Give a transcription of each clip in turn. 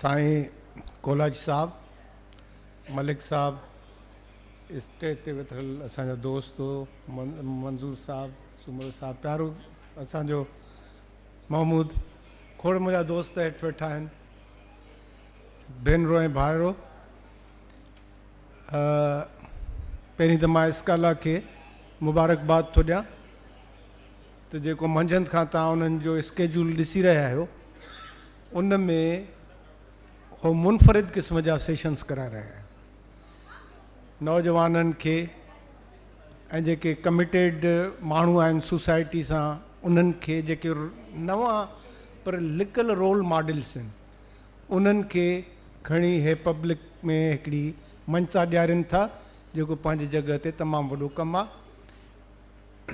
سائين ڪولاچي صاحب، ملڪ صاحب، اسٽيج تي ويٺل اسان جا دوست منظور صاحب، سومرو صاحب، پيارو اسان جو محمود، کوڙ منهنجا دوست هيٺ ويٺا آهن، ڀينرو ۽ ڀائرو، پهرين ته مان اسڪالا کي مبارڪباد ٿو ڏيان ته جيڪو منجهند کان توهان انهن جو اسڪيجول ڏسي رهيا آهيو ان ۾ هو منفرد قسم جا سيشنز ڪرائي رهيا آهن. نوجوانن کي ۽ جيڪي ڪميٽيڊ ماڻهو آهن سوسائٽي سان انهن کي جيڪي نوان پر لڪل رول ماڊلس آهن انهن کي کڻي هي پبلڪ ۾ هڪڙي مڃتا ڏيارين ٿا جيڪو پنهنجي جڳهه تي تمام وڏو ڪم آهي.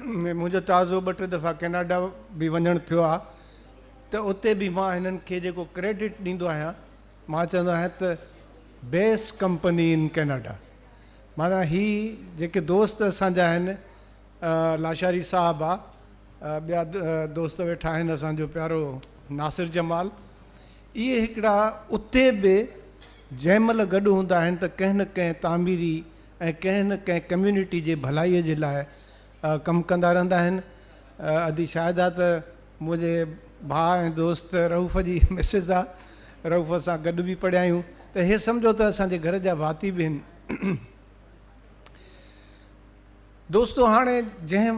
منهنجو تازو ٻه ٽي دفعا ڪيناڊا به وڃڻ ٿيو آهي ته اتي به مان هنن کي جيڪو ڪريڊٽ ڏيندو آهيان مان چوندو آهيان ته بيسٽ ڪمپني ان ڪيناڊا معنيٰ هي جيڪي دوست اسان جا آهن لاشاري صاحب آ ٻيا دوست ويٺا آهن اسان جو پيارو ناصر جمال اهي هڪڙا اتي به جنهن مهل گڏ هوندا آهن ته ڪنهن نه ڪنهن تعميري ۽ ڪنهن نه ڪنهن ڪميونٽي جي ڀلائي جي لاء ڪم ڪندا رهندا آهن. ادي شاهده ته منهنجي ڀاء ۽ دوست رئوف جي مسز آ. رئوف سان گڏ به پڙهيا آهيون ته هي سمجهو ته اسان جي گهر جا ڀاتي به آهن. دوستو هاڻي جنهن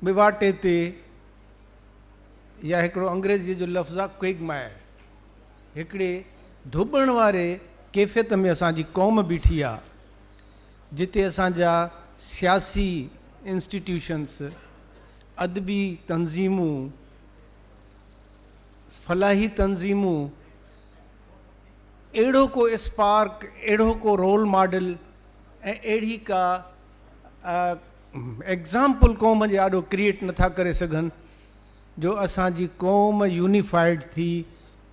به واٽي تي يا هڪڙو انگريزيء جو لفظ آ Quagmire هڪڙي ڌوٻڻ واري ڪيفيت ۾ اسان جي قوم بيٺي آ، جتي اسان جا سياسي انسٽيٽيوشنس، ادبي تنظيمون، فلاحي تنظيمون اهڙو ڪو اسپارڪ، اهڙو ڪو رول ماڊل ۽ اهڙي ڪا ايگزامپل قوم جي آڏو ڪريئيٽ نٿا ڪري سگهن جو اسان جي قوم يونيفائيڊ ٿي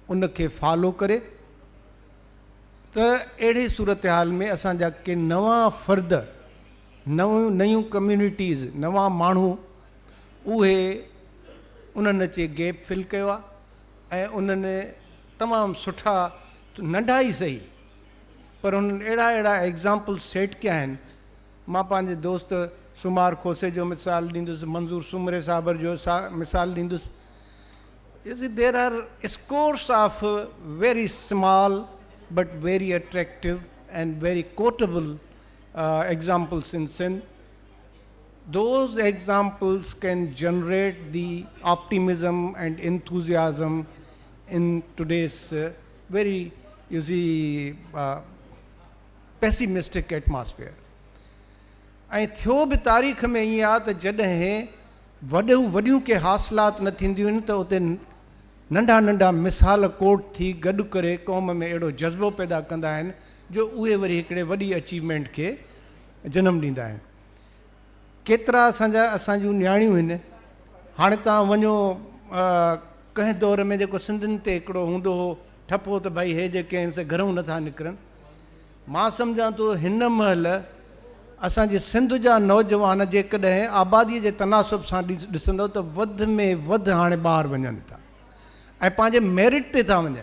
ان کي فالو ڪري ته اهڙي صورتحال ۾ اسان جا ڪي نوان فرد، نيون نيون ڪميونٽيز، نوان ماڻهو اهي انهن اچي گيپ فل ڪيو آهي ۽ انهن تمام سٺا ننڍا ئي سهي پر انهن اهڙا اهڙا ايگزامپل سيٽ ڪيا آهن. مان پنهنجي دوست سمار کوسي جو مثال ڏيندس، منظور سومري صاحب جو مثال ڏيندس. You see there are scores of very small but very attractive and very quotable examples in Sindh. Those examples can generate the optimism and enthusiasm in today's very you see pessimistic atmosphere. ۽ ٿيو به تاريخ ۾ ائين آ ته جڏهن وڏيون وڏيون ڪي حاصلات نه ٿينديون آهن ته اتي ننڍا ننڍا مثال ڪوٽ ٿي گڏ ڪري قوم ۾ اهڙو جذبو پيدا ڪندا آهن جو اهي وري هڪڙي وڏي اچيومينٽ کي جنم ڏيندا آهن. ڪيترا اسان جا اسان جون نياڻيون هن هاڻي توهان وڃو ڪنهن دور ۾ جيڪو سنڌين تي هڪڙو هوندو هو ٺپو ته ڀائي هي جيڪي آهن سي گهرئون نٿا نڪرن. مان سمجهان ٿو هن مهل اسان جي سنڌ جا نوجوان جيڪڏهن آبادي جي تناسب سان ڏسندو ته وڌ ۾ وڌ هاڻي ٻاهر وڃن ٿا ۽ پنهنجي ميرٽ تي ٿا وڃن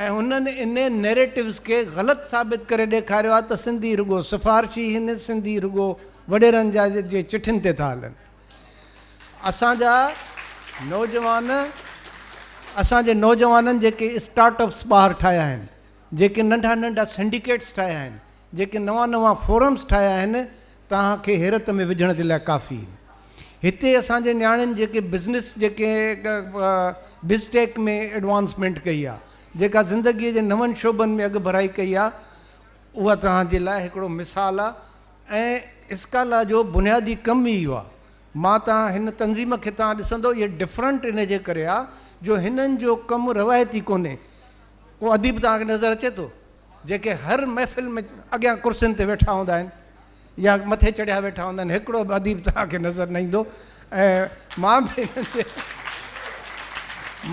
۽ هنن انهي نيريٽوز کي غلط ثابت ڪري ڏيکاريو آهي ته سنڌي رڳو سفارشي هن سنڌي رڳو وڏيرن جا جي چٺين تي ٿا هلن. اسان جا نوجوان اسان جي نوجوانن جيڪي اسٽارٽ اپس ٻاهر ٺاهيا آهن جيڪي ننڍا ننڍا سنڊيڪيٽس ٺاهيا آهن، جيڪي نوان نوان فورمز ٺاهيا آهن، توهان کي حيرت ۾ وجهڻ جي لاء ڪافي آهن. هتي اسان جي نياڻين جيڪي بزنس جيڪي بز ٽيڪ ۾ ايڊوانسمينٽ ڪئي آهي، جيڪا زندگيء جي نون شعبن ۾ اڳڀرائي ڪئي آهي، اها توهان جي لاء هڪڙو مثال آهي ۽ اسڪالا جو بنيادي ڪم ئي اهو آهي. مان توهان هن تنظيم کي توهان ڏسندو اهي ڊفرنٽ ان جي ڪري آهي جو هنن جو ڪم روايتي ڪونهي. ڪو اديب توهان کي نظر اچي ٿو جيڪي هر محفل ۾ اڳيان ڪرسين تي ويٺا هوندا آهن يا مٿي چڙهيا ويٺا هوندا آهن هڪڙو به اديب توهان کي نظر نه ايندو ۽ مان به هنن جي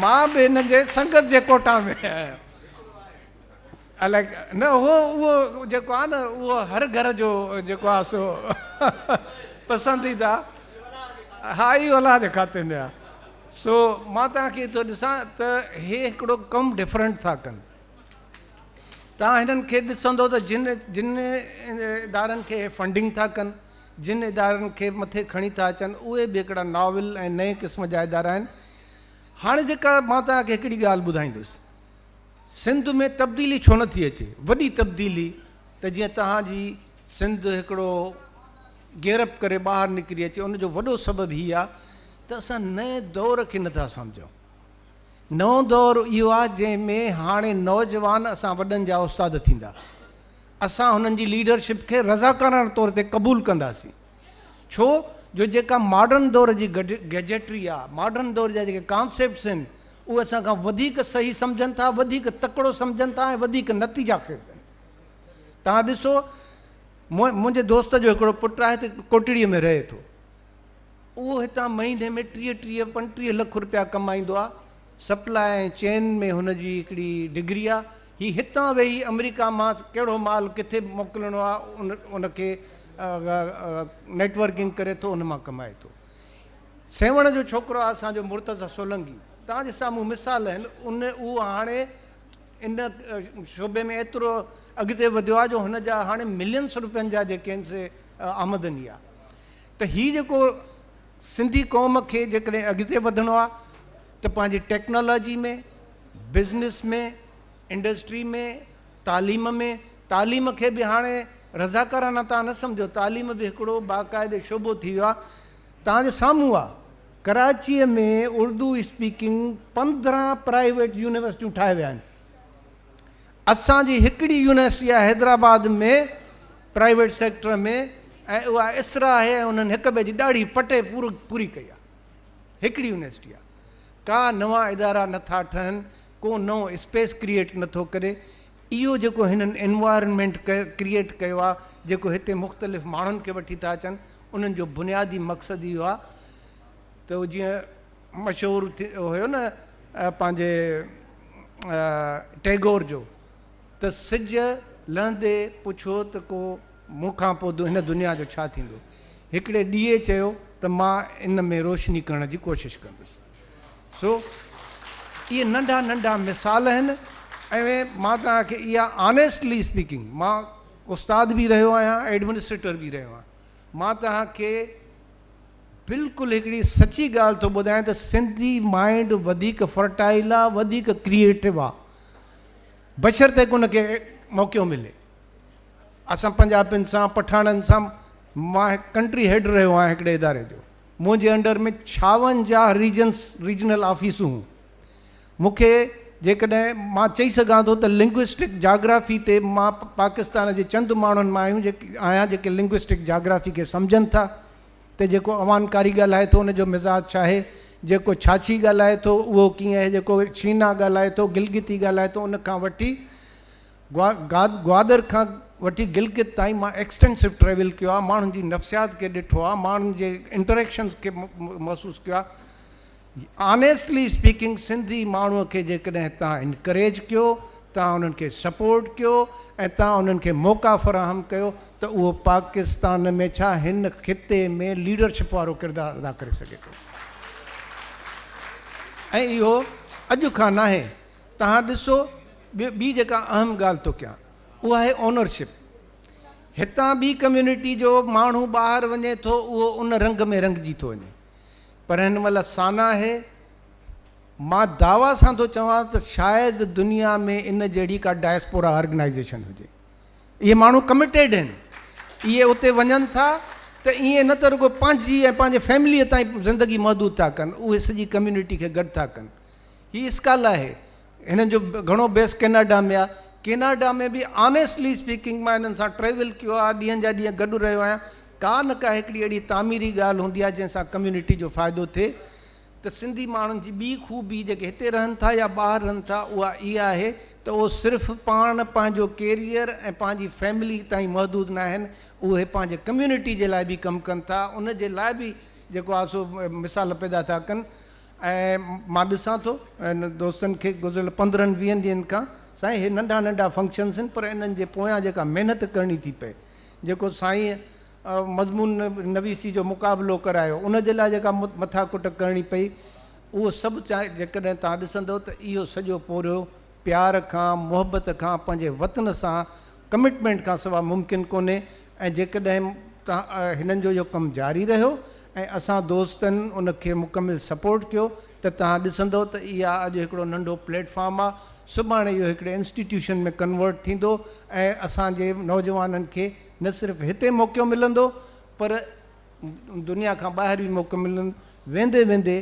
مان به هنن جي سنگت جي ڪوٽا ۾ آهيان الائي نه هو اهو جيڪو آهي نه اهو هر گهر جو جيڪو آهي سو پسنديده ها اهو الله جي کاتي ۾ آهي. سو مان توهان کي ٿو ڏسان ته هي هڪڙو ڪم ڊفرنٽ ٿا ڪن. توهان هنن کي ڏسندو ته جن جن ادارن کي هي فنڊنگ ٿا ڪن، جن ادارن کي مٿي کڻي ٿا اچن، اهي به هڪڙا ناول ۽ نئين قسم جا ادارا آهن. هاڻي جيڪا مان توهان کي هڪڙي ڳالهه ٻڌائيندس، سنڌ ۾ تبديلي ڇو نه ٿي اچي، وڏي تبديلي ته جيئن توهان جي سنڌ هڪڙو گيئر اپ ڪري ٻاهر نڪري اچي، ان جو وڏو سبب هي آهي ته اسان نئين دور کي نٿا سمجهون. نئون دور اهو آهي جنهن ۾ هاڻي نوجوان اسان وڏن جا استاد ٿيندا. اسان هنن جي ليڊرشپ کي رضاڪاراڻه طور تي قبول ڪنداسين. ڇو جو جيڪا ماڊرن دور جي گيجيٽري آهي، ماڊرن دور جا جيڪي ڪانسيپٽس آهن، اهي اسان کان وڌيڪ صحيح سمجهن ٿا، وڌيڪ تڪڙو سمجهن ٿا ۽ وڌيڪ نتيجا خيز آهن. توهان ڏسو، منهنجي دوست جو هڪڙو پٽ آهي ته ڪوٽڙيء ۾ رهي ٿو. اهو هتان مهيني ۾ ٽيهه ٽيهه پنٽيهه لک رپيا ڪمائيندو آ. سپلاء ۽ چين ۾ هن جي هڪڙي ڊگري آ. هي هتان ويهي آمريڪا مان ڪهڙو مال ڪٿي موڪلڻو آ ان کي نيٽورڪنگ ڪري ٿو ان مان ڪمائي ٿو. سيوهڻ جو ڇوڪرو آ اسان جو مرتضيٰ سولنگي. توهان جي سامهون مثال آهن. ان اهو هاڻي ان شعبي ۾ ايترو اڳتي وڌيو آ جو هن جا هاڻي ملينس رپين جا جيڪي آهن سي آمدني آ. ته هي جيڪو سنڌي قوم کي جيڪڏهن اڳتي وڌڻو آ ته پنهنجي ٽيڪنالاجي ۾، بزنس ۾، انڊسٽري ۾، تعليم ۾، تعليم کي به هاڻي رضاڪارانه توهان نه سمجهو، تعليم به هڪڙو باقاعدي شعبو ٿي ويو آ، توهان جي سامهون آ، ڪراچيء ۾ اردو اسپيڪنگ 15 پرائيويٽ يونيورسٽيون ٺاهي ويا آهن. اسان جي هڪڙي يونيورسٽي آهي حيدرآباد ۾ پرائيويٽ سيڪٽر ۾ ۽ اها اسرا آهي ۽ انهن هڪ ٻئي جي ڏاڙهي پٽي پوري ڪئي آهي. هڪڙي يونيورسٽي آهي. ڪا نوان ادارا نه ٿا ٺهن، ڪو نئون اسپيس ڪريئيٽ نه ٿو ڪري. اهو جيڪو هنن انوائرنمينٽ ڪريئيٽ ڪيو آهي، جيڪو هتي مختلف ماڻهن کي وٺي ٿا اچن، انهن جو بنيادي مقصد اهو آهي ته جيئن مشهور هيو نه پنهنجي ٽيگور جو ته سج لهندي پڇيو ته ڪو مون کان پوء هن دنيا جو ڇا ٿيندو؟ هڪڙي ڏيئي چيو ته مان ان ۾ روشني ڪرڻ جي ڪوشش ڪندس. سو اهي ننڍا ننڍا مثال آهن ۽ مان توهان کي اها آنيسٽلي اسپيڪنگ مان استاد به رهيو آهيان، ايڊمنسٽريٽر به رهيو آهيان، مان توهان کي بلڪل هڪڙي سچي ڳالهه ٿو ٻڌايان ته سنڌي مائنڊ وڌيڪ فرٽائل آ، وڌيڪ ڪريئيٽو آ، بشرطيڪ ان کي موقعو ملي. اسان پنجابين سان، پٺاڻن سان، مان ڪنٽري هيڊ رهيو آهيان هڪڙي اداري جو، منهنجي انڊر ۾ 56 ريجنس، ريجنل آفيسون هيون. مون کي جيڪڏهن مان چئي سگهان ٿو ته لنگوئسٽڪ جاگرافي تي مان پاڪستان جي چند ماڻهن مان آهيون جيڪي آهيان جيڪي لنگوئسٽڪ جاگرافي کي سمجهن ٿا ته جيڪو اوانڪاري ڳالهائي ٿو ان جو مزاج ڇا آهي، جيڪو ڇاڇي ڳالهائي ٿو اهو ڪيئن آهي، جيڪو شينا ڳالهائي ٿو، گلگتي ڳالهائي ٿو، ان کان وٺي گوادر کان وٺي گلگت تائين مان ايڪسٽينسو ٽريول ڪيو آهي، ماڻهن جي نفسيات کي ڏٺو آهي، ماڻهن جي انٽريڪشنز کي محسوس ڪيو آهي. آنيسٽلي اسپيڪنگ سنڌي ماڻهوء کي جيڪڏهن توهان انڪريج ڪيو، توهان انهن کي سپورٽ ڪيو ۽ توهان انهن کي موقعا فراهم ڪيو ته اهو پاڪستان ۾ ڇا هن خطي ۾ ليڊرشپ وارو ڪردار ادا ڪري سگهي ٿو ۽ اهو اڄ کان ناهي. توهان ڏسو ٻي جيڪا اهم ڳالهه ٿو ڪيان اها آهي اونرشپ. هتان ٻي ڪميونٽي جو ماڻهو ٻاهر وڃي ٿو اهو ان رنگ ۾ رنگجي ٿو وڃي. پر هن مهل سانا آهي. مان دعويٰ سان ٿو چوان ته شايد دنيا ۾ ان جهڙي ڪا ڊائسپورا آرگنائيزيشن هجي. اهي ماڻهو ڪمٽيڊ آهن. اهي اتي وڃن ٿا ته ائين نه ته رڳو پنهنجي ۽ پنهنجي فيمليء تائين زندگي محدود ٿا ڪن، اهي سڄي ڪميونٽي کي گڏ ٿا ڪن. هي اسڪال آهي. هنن جو گهڻو بيس ڪيناڊا ۾ آهي. ڪيناڊا ۾ به آنيسٽلي اسپيڪنگ مان هنن سان ٽريول ڪيو آهي، ڏينهن جا ڏينهن گڏ رهيو آهيان. ڪا نه ڪا هڪڙي اهڙي تعميري ڳالهه هوندي آهي جنهن سان ڪميونٽي جو فائدو ٿئي ته سنڌي ماڻهن جي ٻي خوبي جيڪي هتي رهن ٿا يا ٻاهر رهن ٿا اها اها آهي ته اهو صرف پاڻ پنهنجو ڪيريئر ۽ پنهنجي فيملي تائين محدود ناهن اهي پنهنجي ڪميونٽي جي لاء به ڪم ڪن ٿا ان جي لاء به جيڪو آهي سو مثال پيدا ٿا ڪن ۽ مان ڏسان ٿو ان دوستن کي گذريل 15 20 ڏينهن کان سائين هي ننڍا ننڍا فنڪشنس آهن پر انهن جي پويان جيڪا محنت ڪرڻي ٿي پئي جيڪو سائينء مضمون نويسي جو مقابلو ڪرايو، ان جي لاء جيڪا مٿا ڪٽ ڪرڻي پئي، اهو سڀ جيڪڏهن توهان ڏسندؤ ته اهو سڄو پورهيو پيار کان، محبت کان، پنهنجي وطن سان ڪمٽمينٽ کان سوا ممڪن ڪونهي ۽ جيڪڏهن هنن جو اهو ڪم جاري رهيو ۽ اسان دوستن ان کي مڪمل سپورٽ ڪيو ته توهان ڏسندؤ ته اها اڄ هڪڙو ننڍو پليٽ فارم آ، سڀاڻي اهو هڪڙي انسٽيٽيوشن ۾ ڪنورٽ ٿيندو ۽ اسان جي نوجوانن کي نه صرف هتي موقعو ملندو پر دنيا کان ٻاهر به موقعو ملندو. ويندي ويندي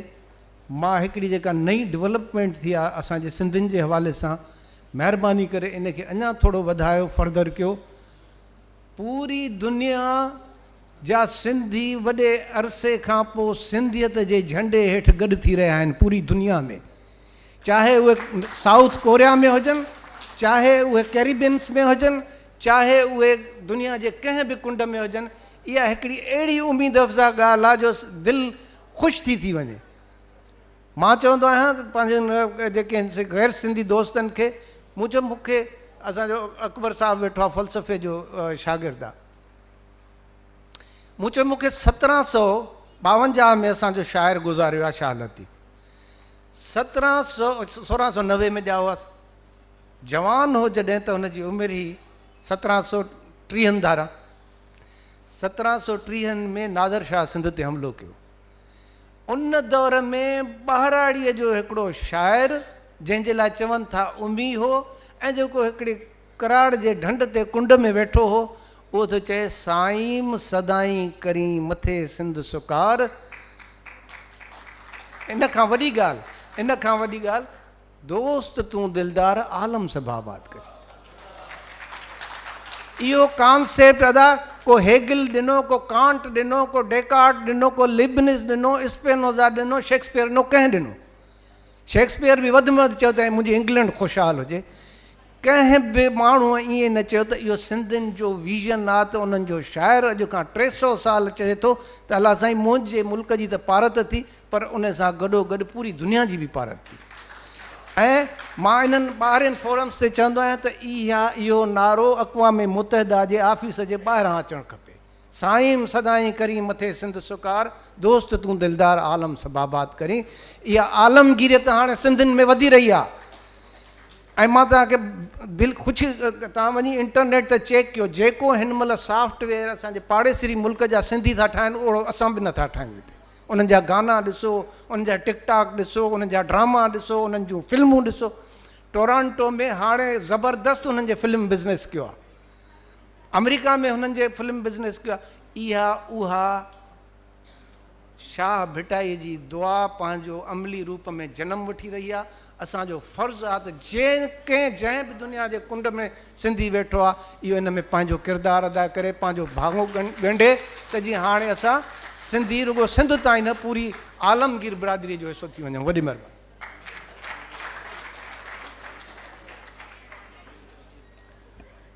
مان هڪڙي جيڪا نئين ڊولپمينٽ ٿي آ اسان جي سنڌين جي حوالي سان مهرباني ڪري ان کي اڃا ٿورو وڌايو فردر ڪيو. پوري دنيا جا سنڌي وڏي عرصي کان پوء سنڌيت جي جهنڊي هيٺ گڏ ٿي رهيا آهن پوري دنيا ۾ چاهي اهي سائوٿ ڪوريا ۾ هجن چاهي اهي ڪيريبينس ۾ هجن چاهي اهي دنيا جي ڪنهن به ڪنڊ ۾ هجن اها هڪڙي اهڙي اميد افزا ڳالهه آهي جو دل خوش ٿي ٿي وڃي. مان چوندو آهيان ته پنهنجن جيڪي آهن سي غير سنڌي دوستن کي مون چيو مون کي اسان جو اڪبر صاحب ويٺو آهي فلسفي جو شاگرد آهي مون چيو مون کي 1752 ۾ اسان جو شاعر گذاريو آهي شاهه لطيف 1700 1690 ۾ ڄائو آهي جوان هو جڏهن ته هن جي عمر هئي 1730 ڌاران 1730 ۾ نادر شاهه سنڌ تي حملو ڪيو. ان دور ۾ ٻهراڙيء جو هڪڙو شاعر، جنهن جي لاء چون ٿا امي هو ۽ جيڪو هڪڙي ڪراڙ جي ڍنڍ تي ڪنڊ ۾ ويٺو هو، اهو ٿو چئي، سائيم سدائين ڪرين مٿي سنڌ سڪار. ان کان وڏي ڳالهه، ان کان وڏي ڳالهه دوست تون دلدار عالم سڀ آباد ڪرين. اهو ڪانسيپٽ ادا ڪو هيگل ڏنو، ڪو ڪانٽ ڏنو، ڪو ڊيڪارٽ ڏنو، ڪو ليبنز ڏنو، اسپينوزا ڏنو، شيڪسپيئر ڏنو، ڪنهن ڏنو؟ شيڪسپيئر به وڌ ۾ وڌ چيو ته منهنجي انگلينڊ خوشحال هجي. ڪنهن به ماڻهوء ائين نه چيو ته اهو سنڌين جو ويزن آ ته انهن جو شاعر اڄ کان 300 سال چئي ٿو ته الله سائين منهنجي ملڪ جي ته پارت ٿي پر ان سان گڏو گڏ پوري دنيا جي به پارت ٿي ۽ مان انهن ٻاهرين فورمز تي چوندو آهيان ته اها اهو نعرو اقوام متحده جي آفيس جي ٻاهران اچڻ کپي سائين سدائين ڪرين مٿي سنڌ سڪار دوست تون دلدار عالم سڀ آباد ڪرين اها عالمگيريت هاڻي سنڌين ۾ وڌي رهي آهي ۽ مان توهان کي دل خوشي توهان وڃي انٽرنيٽ تي چيڪ ڪيو جيڪو هن مهل سافٽ ويئر اسان جي پاڙيسري ملڪ جا سنڌي ٿا ٺاهن اهڙو اسان به نٿا ٺاهيون هتي انهن جا گانا ڏسو، انهن جا ٽڪ ٽاڪ ڏسو، انهن جا ڊراما ڏسو، انهن جون فلمون ڏسو. ٽورانٽو ۾ هاڻي زبردست انهن جي فلم بزنس ڪيو آهي. آمريڪا ۾ هنن جي فلم بزنس ڪيو آهي. اها اها شاهه ڀٽائي جي دعا پنهنجو عملي روپ ۾ جنم وٺي رهي آهي. اسان جو فرض آ ته جنهن ڪنهن جنهن به دنيا جي ڪنڊ ۾ سنڌي ويٺو آ اهو ان ۾ پنهنجو ڪردار ادا ڪري پنهنجو ڀاڱو ڳنڍي ته جيئن هاڻي اسان سنڌي رڳو سنڌ تائين نه پوري عالمگير برادري جو حصو ٿي وڃون. وڏي مهرباني.